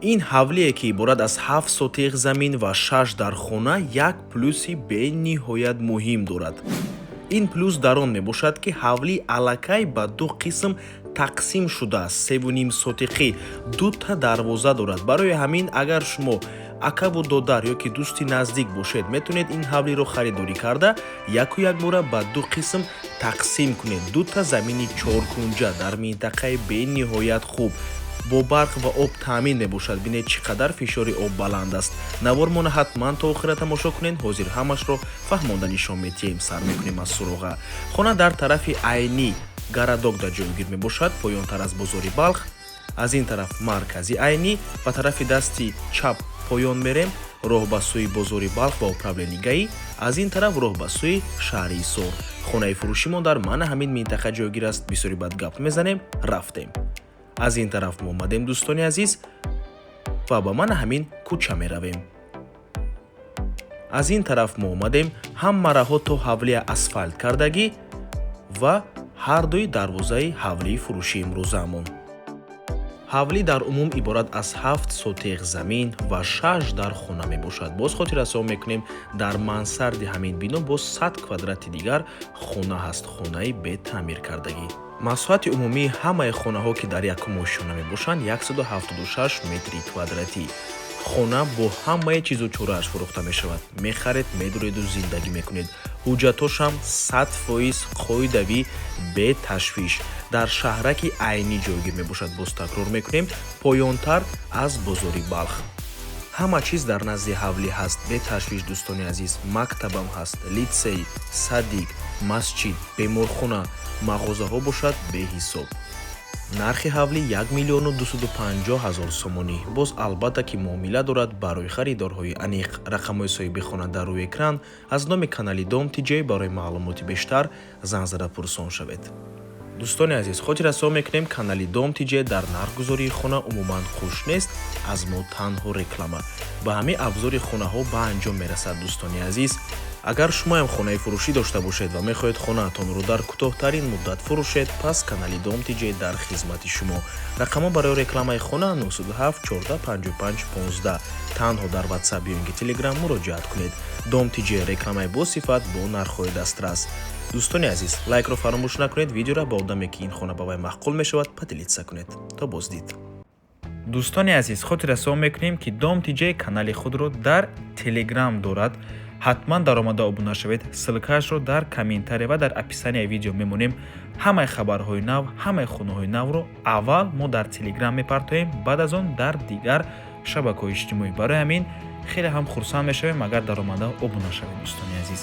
Ин ҳавлие, ки иборат аз 7 сотих замин ва шаш дар хона, як плюси бениҳоят муҳим дорад. Ин плюс дар он мебошад, ки ҳавлӣ аллакай ба ду қисм тақсим шудааст: 3,5 сотиқӣ, дута дарвоза дорад. Барои ҳамин, агар шумо акаву додар ё ки дӯсти наздик бошед, метавонед ин ҳавлиро харидорӣ карда, яку якбора ба ду қисм тақсим кунед. Дута замини чоркунҷа дар минтақаи бениҳоят хуб, бо барқ ва об таъмин мебошад. Бинед, чӣ қадар фишори об баланд аст. Навормона ҳатман то охира тамошо кунед, ҳозир ҳамашро фаҳмонда нишон медиҳем. Сар мекунем аз суроға. Хона дар тарафи Айнӣ, Городок да ҷойгир мебошад, поёнтар аз бозори Балх. Аз ин тараф маркази Айнӣ, ба тарафи дасти чап поён мерем, роҳ ба сӯи бозори Балх ва управление ГАИ, аз ин тараф роҳ ба сӯи шаҳри Ҳисор. Хонаи фурӯшимон дар мана ҳамин минтақа ҷойгир аст. Бисёри бад гап мезанем, рафтем. Аз ин тараф мо омадем, дӯстони азиз, ва ба мана ҳамин кӯча меравем. Аз ин тараф мо омадем, ҳама раҳо то ҳавлия асфалт кардагӣ ва ҳардуи дарвозаи ҳавлии фурӯшии имрӯзаамон. Ҳавлӣ дар умум иборат аз 7 сотих замин ва шаш дар хона мебошад. Боз хотиррасон мекунем, дар мансарди ҳамин бино боз 100 квадрати дигар хона ҳаст, хонаи бетаъмиркардагӣ. Масоҳати умумии ҳамаи хонаҳо, ки дар якум ошёна мебошанд, 176 метри квадратӣ. Хона бо ҳамаи чизу чорааш фурӯхта мешавад. Мехаред, медуреду зиндагӣ мекунед. Ҳуҷҷатошам 100% қоидавӣ, беташвиш. Дар шаҳраки Айнӣ ҷойгир мебошад. Боз такрор мекунем, поёнтар аз бозори Балх. Ҳама чиз дар назди ҳавлӣ ҳаст, беташвиш, дӯстони азиз. Мактабам ҳаст, литсей, садик, масҷид, беморхона, мағозаҳо бошад беҳисоб. Нархи ҳавлӣ 1 250 000 сомонӣ. Боз, албатта, ки муомила дорад. Барои харидорҳои аниқ рақамҳои соҳиби хона дар рӯи экран. Аз номи канали Дом Тиҷей барои маълумоти бештар занг зада пурсон шавед. Дӯстони азиз, хотиррасон мекунем, канали Дом Тиҷей дар нархгузории хона умуман хуш нест. Аз мо танҳо реклама ба ҳамин абзори хонаҳо ба анҷом мерасад. Дӯстони азиз, агар шумоям хонаи фурӯшӣ дошта бошед ва мехоҳед хонаатонро дар кӯтоҳтарин муддат фурӯшед, пас канали Дом Тиҷей дар хизмати шумо. Рақамҳо барои рекламаи хона 97 14 55 15. Танҳо дар Ватсап ё ин ки Телеграм муроҷиат кунед. Дом Тиҷей: рекламаи босифат бо нархҳои дастрас. Дӯстони азиз, лайкро фаромӯш накунед, видеоро ба одаме, ки ин хона ба вай маъқул мешавад, поделиться кунед. То боздид. Дӯстони азиз, хотиррасон мекунем, ки Дом Тиҷей канали худро дар Телеграм дорад. Ҳатман даромада обуна шавед. Ссылкаашро дар комментария ва дар описанияи видео мемонем. Ҳамаи хабарҳои нав, ҳамаи хонаҳои навро аввал мо дар Телеграм мепартоем, баъд аз он дар дигар шабакаҳои иҷтимоӣ. Барои ҳамин хеле ҳам хурсанд мешавем, агар даромада обуна шавед, дӯстони азиз.